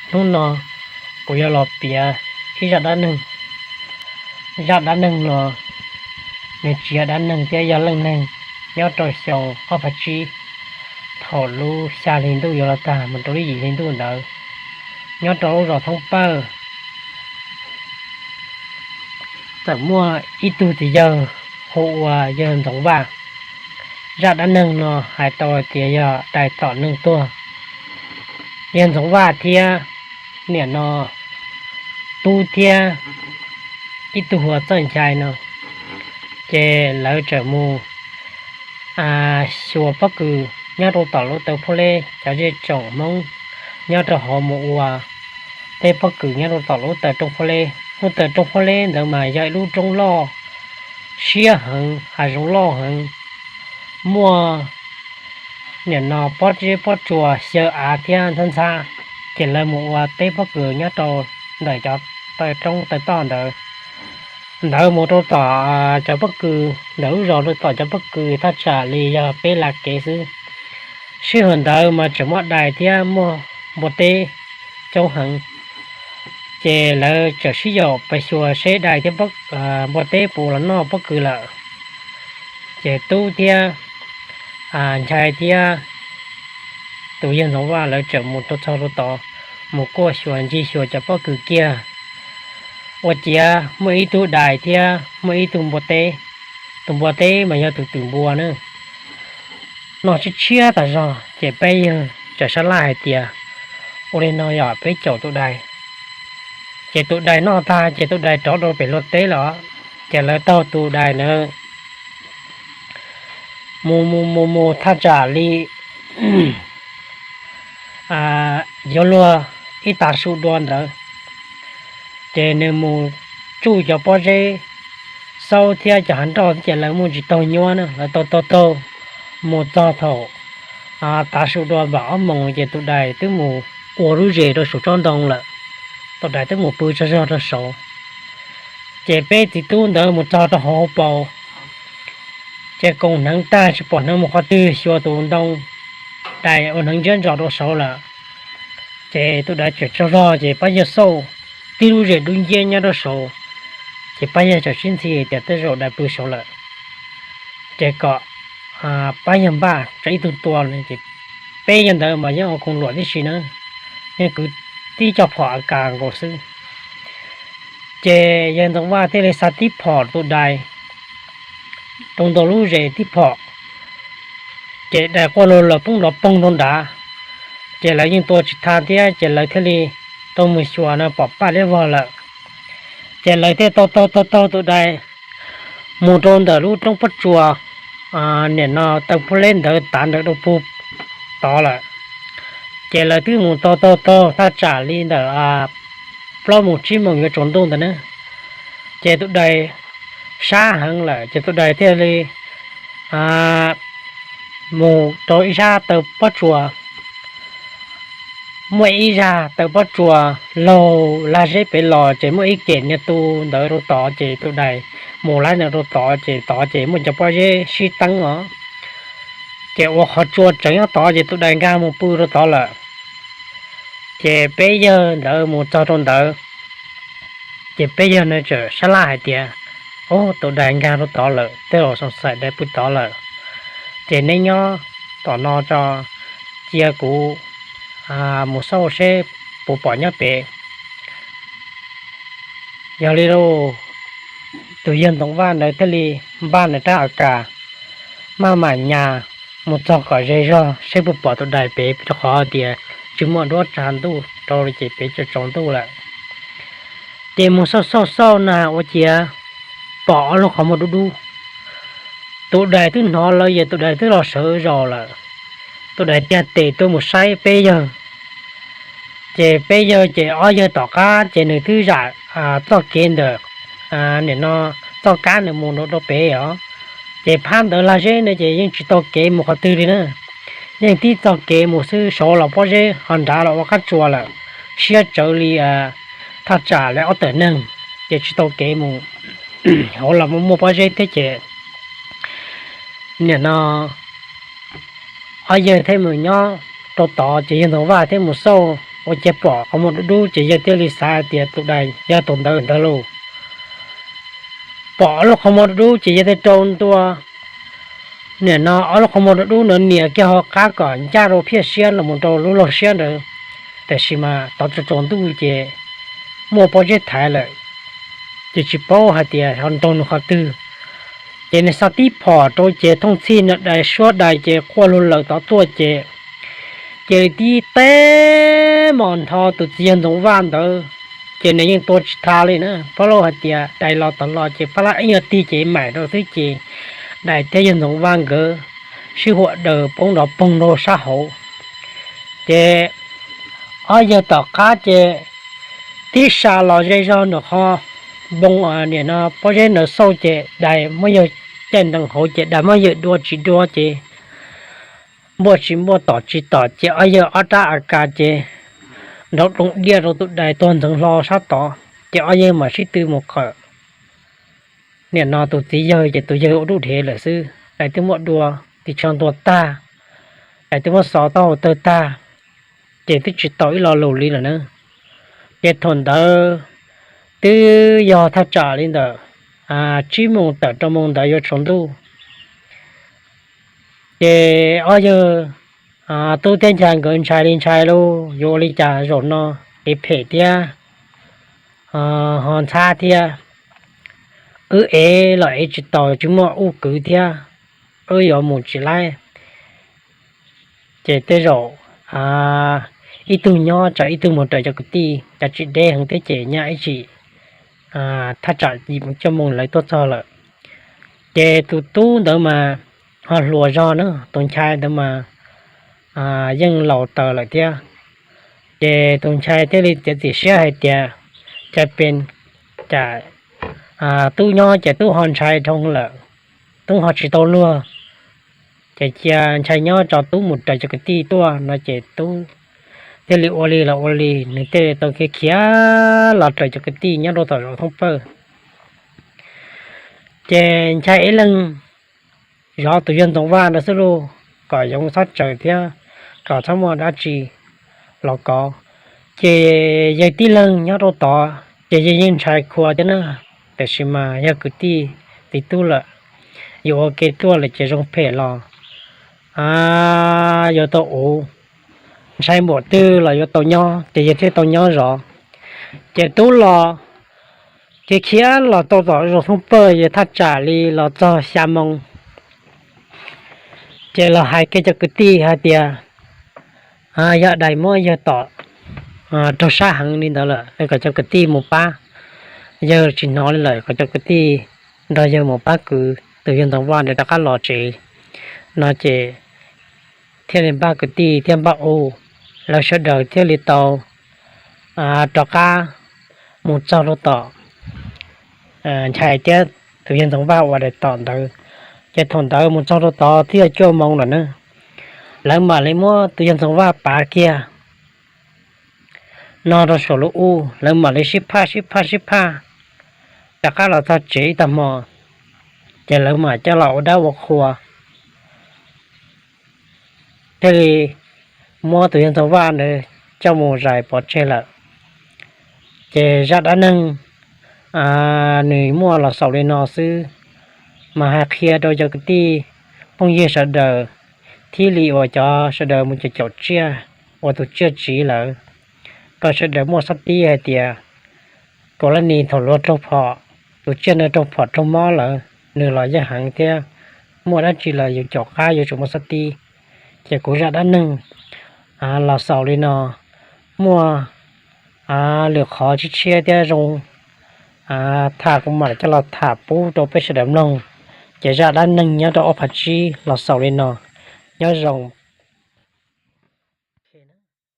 Hnub no kuv yuav los piav ib zaj dab neeg. Zaj dab neeg no nws tsis yog dab neeg thiab yog leej neeg nyob rau xyoo ob phav tsib, thaum lub xya hli ntuj yuav los tag mus rau lub yim hli ntuj ntawd, nyob rau lub zos Thoob Pawj, txawm muaj ib tug txiv yawg hu ua yawg Ntxoov Vaj. Zaj dab neeg no hais tau hais tias yog dais tom neeg tuag. Yawg Ntxoov Vaj thiab niam no tub thiab ib tug hu ua Txawj Nchai no, ces lawv txawm mus xyuas pob kws nyob rau tom lub taw Phuj Leb. Cov zej tsoom Hmoob nyob rau hauv mus ua teb pob kws nyob rau tom lub taw roob Phuj Leb. Lub taw roob Phuj Leb ntawd mas yog ib lub roob loj siab heev, hav zoov loj heev, muaj niam no pob zeb pob tsuas xyaw av thiab ntxhab ntxhab, ces lawv mus ua teb pob kws nyob rau ntawm cov taw roob taw toj ntawd. Ntawd mus rau tom cov pob kws ntawm lub zos rau tom cov pob kws thaj tsam li yog peb la kev xwb. Sij hawm ntawd mas tseem muaj dais thiab muaj npua teb coob heev, ces lawv txawm sib yaum pais xyuas seb dais thiab npua teb puas los noj pob kws lawm. Ces tub thiab Nchai thiab tus yawg Ntxoov Vaj lawv txawm mus rau txog rau tod, mus kuaj xyuas ncig xyuas cov pob kws kiag, ua ciav muaj ib tug dais thiab muaj ib tug npua teb. Tus npua teb mas yog tus twm npua na, noj tshiab tshiab tas zog. Ces peb yawg txawm sab laj hais tias, ua li no yog peb caum tus dais. Ces tus dais noj tag ces tus dais rov rau pem luag teb lawm. Ces lawv taug tus dais ntawd mus mus mus mus thaj tsam li yuav luag ib tav su dua ntawd, ces nws mus tsuj cov pob zeb xaub thiab cov hav nroj thiab ces lawv muaj tsis taug nyuab na, lawv taug taug taug mus txog thaum tav su dua npaum ob moos ces tus dais twb mus ua lub zes rau saum tsob ntoo lawm. Tus dais twb mus pw tsaug zog rau saud. Ces peb txiv tub ntawd mus txog rau hauv paus, ces koom hneev tag tsis pom hneev mus qhov twg, xyuas tus ntoo dais ua hneev ntsiab ntsos rau saud lawm. Ces tus dais tseem tsaug zog ces pab yawg xauj tib lub zes dub nciab nyob rau saud, ces pab yawg txawm sib ntxhi tias tej zaum dais pw saud lawm, ces kom pab yawg npaj tso ib tug tua. Ces peb yawg ntawd mas yeej ua koom luam tib si na, yeej kwv tib co phom a kas nkaus xwb. Ces yawg Ntxoov Vaj thiaj li xa tib phom tus dais rau ntawm lub zes tib phom, ces dais quaj lug lawm poob nrov poog rau nrad. Ces lawv yeej tua tsis tau thiab ces lawv thiaj li tau mus xyuas no pom paj liab vog lawm. Ces lawv thiaj taug taug taug taug tus dais mus rau ntawm lub roob pob tsuas, nim no taw Phuj Leb ntawd tav ntawd rau puag tod lawm. Ces lawv twb mus taug taug taug thaj tsam li ntawm plaub moos tsib moos yuav tsaus ntuj ntawd na, ces tus dais sab heev lawm ces tus dais thiaj li mus rau ib sab taw pob tsuas. Muaj ib zaj taw pob tsuas laug lag zeb pem los ces muaj ib kem niag tu ntawd rau tod ces tus dais mus laib ntawd rau tod ces tod ces muaj cov pob zeb sib teeb os. Ces ua qhov tsua tseem nyob tod ces tus dais nkag mus pw rau tod lawm. Ces peb yawg ntawd mus txog rau ntawd, ces peb yawg na txawm sab laj hais tias, ub, tus dais nkag rau tod lawm, tej zaum xoo xais dais pw tod lawm. Ces neb nyob tom no tso, cia kuv mus xauj seb puas pom nyob pem. Yog li lauj, tus yawg Ntxoov Vaj ntawd thiaj li npaj nws rab a kas, maj mam nyas mus txog kom ze zog seb puas pom tus dais pem, rau qhov tias tsis muaj duab tsa ntuj rau li ces pem tsaus ntuj lawm. Ces mus xauj xauj xauj na ua ciav pom ob lub qhov muag dub dub. Tus dais twb hnov lawv ces tus dais twb los sawv zos lawm. Tus dais tiag tes tuaj mus saib peb yawg. Ces peb yawg ces ob yawg tom qab ces nws twb zam txoj kev ntawm nim no txoj kab ntawd mus rau pem os. Ces phab ntawd lag zeb na ces yeej tsis tau kev mus qhov twg li na. Yeej tib txoj kev mus xwb, saud los pob zeb, ho nrad los ua qab tsua lawm, siab tsawv li thaj tsam li ob tawm neeg, ces tsis tau kev mus. Hauv los muaj pob zeb thiab ces nim no ob yawg thiaj mus nyob rau tod ces yawg Ntxoov Vaj thiaj mus xauj ua cas pom qhov muag dub dub ces yawg thiaj li xav hais tias tus dais yog tus ntawd ntag lauj. Pom ob lub qhov muag dub dub ces yawg thiaj rau ntua. Nim no ob lub qhov muag dub dub ntawd nias kiag hauv qab kom ncaj rau phiaj siab los mus rau lub laug siab ntawd, tiam sis mas tov tsaus tsaus ntuj ces muaj pob zeb thaiv lawm, ces tsis paub hais tias ho nraug nws qhov twg. Ces nws xa tib phom rau ces thooj txhij no dais suab dais ces quaj lug lawm tod tuaj ces cia li tib teb mos nrho tus txiv yawg Ntxoov Vaj ntawd, ces nws yeej tua tsis tau li na. Pab lauj hais tias dais los tom los ces pab lab ib nyuag tig ces maim rau xwb ces dais thiab yawg Ntxoov Vaj nkawd sib huam daws poob nrov poog rau sab hauv. Ces ob yawg tom qab ces tib sa los ze zog nram qhov npoo, nim no pob zeb ntawd xauj ces dais muab yawg caij nrees hauv ces dais muab yawg dua tsis dua ces npuaj tsis npuaj tom tsis tom ces ob yawg ob rab A K ces nrov doo diaj rau tus dais tuag ntxeev hlo sab tod ces ob yawg mam sib tw mus qawm. Nim no tus txiv yawg ces tus yawg ua dub dhev lawm xwb, dais twb muab dua tis tsho ntua tag, dais twb muab xov taub hau tawg tag, ces twb tsis tau ib lo lus li lawm na. Ces thaum ntawd twb yog thaj tsam li ntawm tsib moos tawm rau moos ntawd yuav tsaus ntuj. Ces ob yawg tub thiab nchai nkawd ntshai li ntshai lauj, yuav ua li cas zaum no kev phem thiab ho ntxhab thiab, wb ev los ev tsis tau, tsis muaj ub kwv thiab, wb yuav mus tsis laib. Ces tej zaum ib tug nyob tsam ib tug mus raws cov kwv tij, cas tsis deb heev thiab ces nyaj ib chim thaj tsam yim mus cuaj moos lawv tuaj txog lawm. Ces tus tub ntawd mas ho hluas zog na, tus nchai ntawd mas yeej laus taws lawm thiab. Ces tus nchai thiaj li txiav txim siab hais tias, cas pes, cas tub nyob ces tub ho ntshai dhau lawm, tub ho tsis tau luag, ces cia nchai nyob tso tub mus raws cov kwv tij tuaj no ces tub thiaj li ua li los ua li, nws thiaj li tau khiav khiav los raws cov kwv tij nyob rau tom zos Thoob Pawj. Ces nchai ib leeg zov tus yawg Ntxoov Vaj ntawd xwb lauj, kom yoov txhob tsaws thiab kom txhob muaj dab tsi los kov. Ces yawg tib leeg nyob rau tod ces yawg yeej ntshai khuav thiab na, tiam sis mas yog kwv tij txiv tub lawm, yuav ua ke tuaj lawm ces zoo phem los yuav tau uv, ntshai npaum twg los yuav tau nyob ces yawg thiaj tau nyob zov. Ces tub los khiav khiav los tau tom zos Thoob Pawj, yawg thaj tsam li los txog xya moo, ces los hais kiag cov kwv tij hais tias, yog dais muab yawg tom raug sab heev li ntawd lawm, kom cov kwv tij mus pab. Yawg tsis hnov li lawm, kom cov kwv tij nrog yawg mus pab kwv tus yawg Ntxoov Vaj ntawd rov qab los tsev no ces thiaj li npaj kwv tij thiab npaj u, lawv sawv daws thiaj li tau rov qab mus txog rau tom nchai thiab tus yawg Ntxoov Vaj ua dais tom ntawd. Ces thaum ntawd mus txog rau tod twb yog cuaj moo lawm na, lawv mam li muab tus yawg Ntxoov Vaj pav kiag no rau saum lub ub, lawv mam li sib phaj sib phaj sib phaj rov qab los txog tsev ib tag hmo, ces lawv mam coj los ua dab ua qhua, thiaj li muab tus yawg Ntxoov Vaj ntawd coj mus zais pov tseg lawm. Ces zaj dab neeg nws muaj los xaus li no xwb, mas hais qhia rau cov kwv tij phooj ywg sawv daws, thiaj li uas cov sawv daws mus caum caum tsiaj ua tus tsiaj tsiv lawm, kom sawv daws muaj sab tib hais tias, kaum lab nis thaum luag raug phom, tus tsiaj ntawd raug phom raug mob lawm, nws los yeej heev thiab, muaj dab tsi los yus caum qab yuav tsum muaj sab tib. Ces kuv zaj dab neeg los xaus li no, muaj lwm qhov tshiab tshiab thiab zoo tham kuv mam coj los tham pub rau peb sawv daws mloog. Ces zaj dab neeg nyob rau ob phav tsib los xaus li no, nyob zoo